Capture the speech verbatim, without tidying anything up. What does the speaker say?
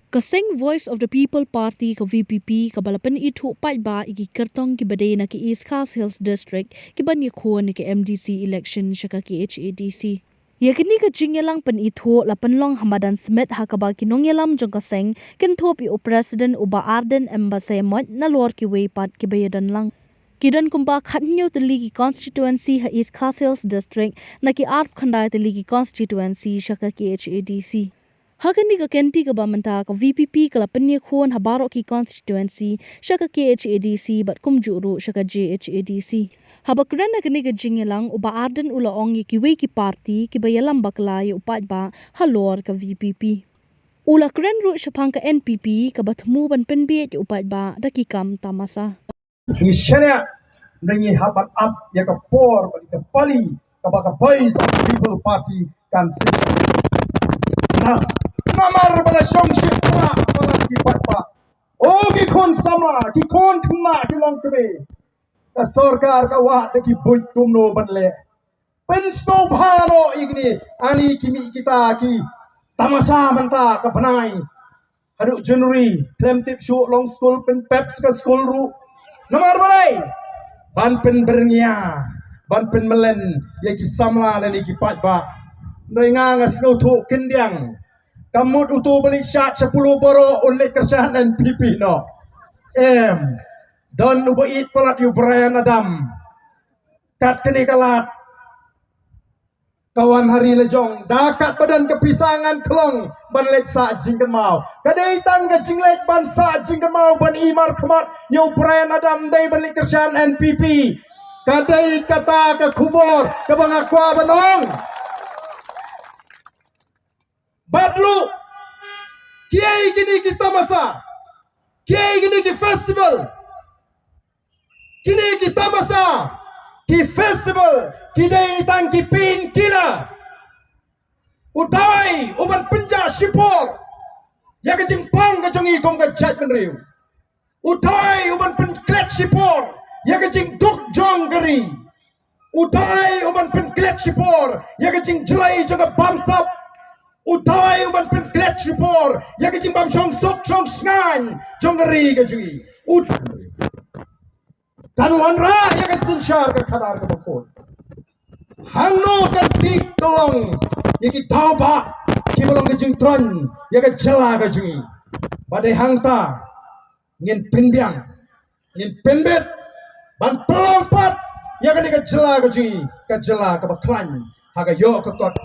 Ka seng Voice of the People Party ka V P P kaba la pynithuh paidbah ïa ki kyrtong kiba dei na ki East Khasi Hills District kiban ïakhun ïa ka M D C election sha ka K H A D C. Ïa kane ka jingïalang pynithuh la pynlong ha madan Smit ha kaba ki nongïalam jong ka seng kin thup ïa u President u Bah Ardent M Basaiawmoit nalor kiwei pat kiba ïadon lang. Ki don kumba khathynñiew tylli ki constituency ha East Khasi Hills District na ki arphew khyndai tylli ki constituency sha ka K H A D C. Ha kane ka kynti kaba mynta ka V P P ka la pynïakhun ha baroh ki constituency sha ka K H A D C bad kumjuh ruh sha ka J H A D C. Haba kren ha kane ka jingïalang u Bah Ardent u la ong ïa kiwei ki party kiba ïalam bakla ïa u paidbah halor ka V P P. U la kren ruh shaphang ka N P P kaba thmu ban pynbiej ïa u paidbah da ki kam tamasa. Ngi shaniah, ngi hap ban ap ïa ka por bad ïa ka pali kaba ka Voice of the People Party kan seng. Na, namar ba la shong shi pra ba la ki paidbah. O ki khun samla, ki khun khynnah, ki longkmie. Ka sorkar ka wad da ki buit kumno ban leh. Pynsngewbha noh ïa kine, ani ki mih kita ki tamasa mynta ka bnai. Haduh January, khlem tip shuh long skul, pynpep ka skul ruh. Namar balei? Ban pynbyrngia, ban pynmlien ïa ki samla lane ki paidbah. Hynrei nga, nga sngewthuh khyndiat. Ka mut uto ba leit shad sha polo baroh un leit kyrshan N P P noh. Em. Don uba ïeit palat ïa u Bryan Adam. Kat kane ka lad ka wan ha ri la jong, da kat ba don ka pisa ngan khlong ban leit sah jingkynmaw. Ka dei tang ka jingleit ban sah jingkynmaw ban ïa markhmat ïa u Bryan Adam, dei ban leit kyrshan N P P. Ka dei kata ka khubor kaba nga kwah ban ong. Bad ruh, kiei kine ki tamasa, kiei kine ki festival, kine ki tamasa, ki festival, ki dei tang ki painkiller. U dei u ban pynjah shipor ïa ka jingpang ka jong ngi kum ka jaitbynriew. U dei u ban pynklet shipor ïa ka jingduk jong ka ri. U dei u ban pynklet shipor ïa ka jingjlei jong ka bamsap. U dei u ban pynklet shipor ïa ka jingbymshong suk shong shngaiñ jong ka ri ka jong ngi. U kan wanrah ïa ka synshar ka khadar kaba khuid. Hangno kan thik ka long ïa ki thaw ba kiba long ka jingthrang ïa ka jylla ka jong ngi. Ba dei hangta ngin pynbiang, ngin pynbit ban pynlong pat ïa kane ka jylla ka jong ngi, ka jylla kaba khlaiñ ha ka ïoh ka kot